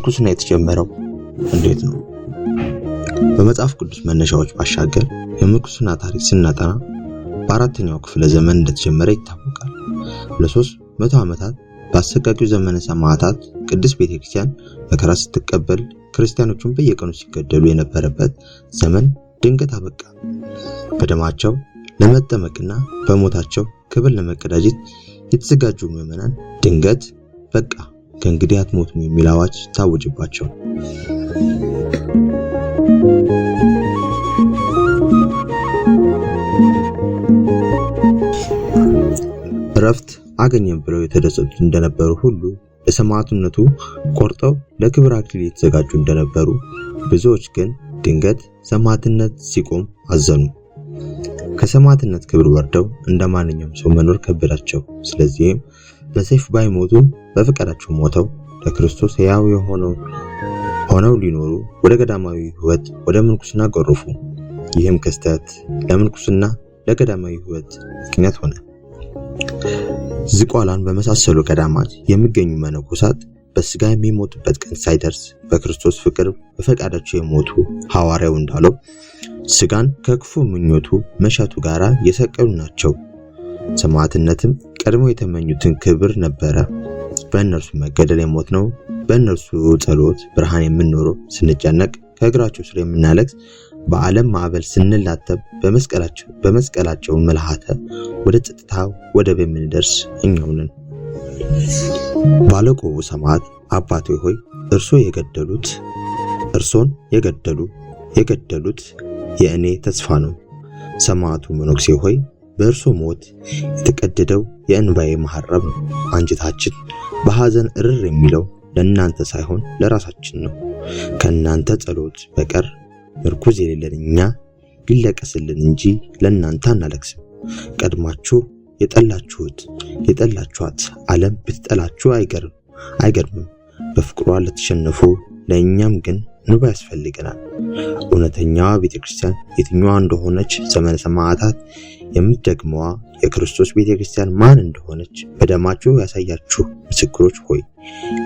ምንኩስና የተጀመረው እንዴት ነው? በመጽሐፍ ቅዱስ መነሻዎች ባሻገር የምንኩስና ታሪክ ስናጠና በአራተኛው ክፍለ ዘመን እንደተጀመረ ይታወቃል። ለ300 ዓመታት በአሰቃቂው ዘመነ ሰማዕታት ቅድስት ቤተክርስቲያን መከራ ስትቀበል ክርስቲያኖቹን በየቀኑ ሲገደሉ የነበረበት ዘመን ድንገት አበቃ። በደማቸው ለመጠመቅና በሞታቸው ክብር ለመቀዳጀት የተዘጋጁ ምዕመናን ድንገት በቃ ከእንግዲህ አትሞቱም የሚል አዋጅ ታወጀባቸው። እረፍት አገኘን ብለው የተደሰቱት እንደነበሩ ሁሉ ለሰማዕትነቱ ቆርጠው ለክብር አክሊል የተዘጋጁ እንደነበሩ፣ ብዙዎች ግን ድንገት ሰማዕትነት ሲቆም አዘኑ። ከሰማዕትነት ክብር ወርደው እንደ ማንኛውም ሰው መኖር ከበዳቸው። ስለዚህም በሰይፍ ባይሞቱም በፈቃዳቸው ሞተው ለክርስቶስ ሕያው ሆነው ሊኖሩ ወደ ገዳማዊ ሕይወት ወደ ምንኩስና ጎረፉ። ይህም ክስተት ለምንኩስና ለገዳማዊ ሕይወት ምክንያት ሆነ። ዝቋላን በመሳሰሉ ገዳማት የሚገኙ መነኮሳት በስጋ የሚሞቱበት ቀን ሳይደርስ በክርስቶስ ፍቅር በፈቃዳቸው የሞቱ ሐዋርያው እንዳለው ስጋን ከክፉ ምኞቱ መሻቱ ጋራ የሰቀሉ ናቸው። ሰማዕትነትም ቀድሞ የተመኙትን ክብር ነበረ። በእነርሱ መገደል የሞት ነው። በእነርሱ ጸሎት ብርሃን የምንኖረው፣ ስንጨነቅ ከእግራቸው ስር የምናለቅስ፣ በዓለም ማዕበል ስንላተብ በመስቀላቸው መልሃተ ወደ ጸጥታ ወደብ የምንደርስ እኛው ነን። ባለቆቡ ሰማዕት አባቴ ሆይ እርሶ የገደሉት እርሶን የገደሉት የእኔ ተስፋ ነው። ሰማዕቱ መነኩሴ ሆይ በእርሶ ሞት የተቀደደው የእንባዬ መሐረብ ነው። አንጀታችን በሐዘን እርር የሚለው ለእናንተ ሳይሆን ለራሳችን ነው። ከእናንተ ጸሎት በቀር ምርኩዝ የሌለን እኛ ይለቀስልን እንጂ ለእናንተ አናለቅስም። ቀድማችሁ የጠላችኋት ዓለም ብትጠላችሁ አይገርምም። በፍቅሯ ለተሸነፉ ለእኛም ግን እንባ ያስፈልገናል። እውነተኛዋ ቤተክርስቲያን የትኛዋ እንደሆነች ዘመነ ሰማዕታት የምትደግመዋ የክርስቶስ ቤተክርስቲያን ማን እንደሆነች በደማችሁ ያሳያችሁ ምስክሮች ሆይ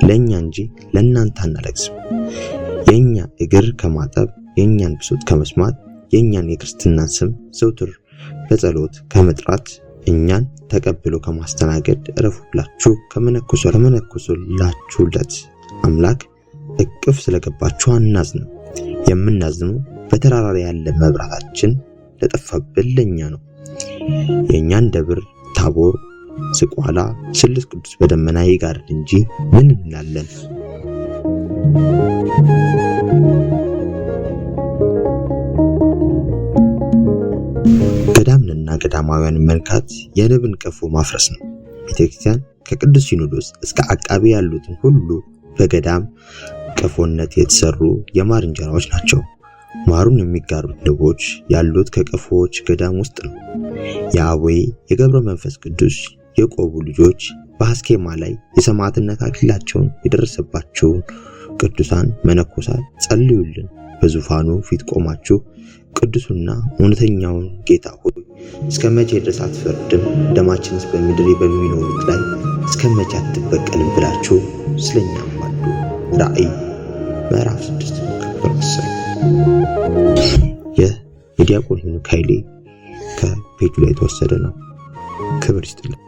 ለእኛ እንጂ ለእናንተ አናለቅስም። የእኛ እግር ከማጠብ፣ የእኛን ብሶት ከመስማት፣ የእኛን የክርስትና ስም ዘውትር በጸሎት ከመጥራት፣ እኛን ተቀብሎ ከማስተናገድ እረፉ ብላችሁ ከመነኮሱላችሁለት አምላክ እቅፍ ስለገባችሁ አናዝንም። የምናዝነው በተራራ ላይ ያለ መብራታችን ለጠፋብን ለኛ ነው። የእኛን ደብር ታቦር፣ ዝቋላ፣ ስሉስ ቅዱስ በደመና ይጋርድ እንጂ ምን እንላለን? ገዳምንና ገዳማውያን መንካት የንብን ቀፎ ማፍረስ ነው። ቤተክርስቲያን ከቅዱስ ሲኖዶስ እስከ አቃቢ ያሉትን ሁሉ በገዳም ቀፎነት የተሰሩ የማር እንጀራዎች ናቸው። ማሩን የሚጋሩት ንቦች ያሉት ከቀፎዎች ገዳም ውስጥ ነው። የአቦይ የገብረ መንፈስ ቅዱስ የቆቡ ልጆች በአስኬማ ላይ የሰማዕትነት አክሊላቸውን የደረሰባቸውን ቅዱሳን መነኮሳት ጸልዩልን። በዙፋኑ ፊት ቆማችሁ ቅዱሱና እውነተኛውን ጌታ ሆይ እስከ መቼ ድረስ አትፈርድም? ደማችንስ በምድር በሚኖሩት ላይ እስከ መቼ አትበቀልም? ብላችሁ ስለኛ ማሉ። ራእይ ምዕራፍ 6 ቁጥር 10። ይህ የዲያቆን ሄኖክ ኃይሌ ከፔጁ ላይ የተወሰደ ነው። ክብር ይስጥልን።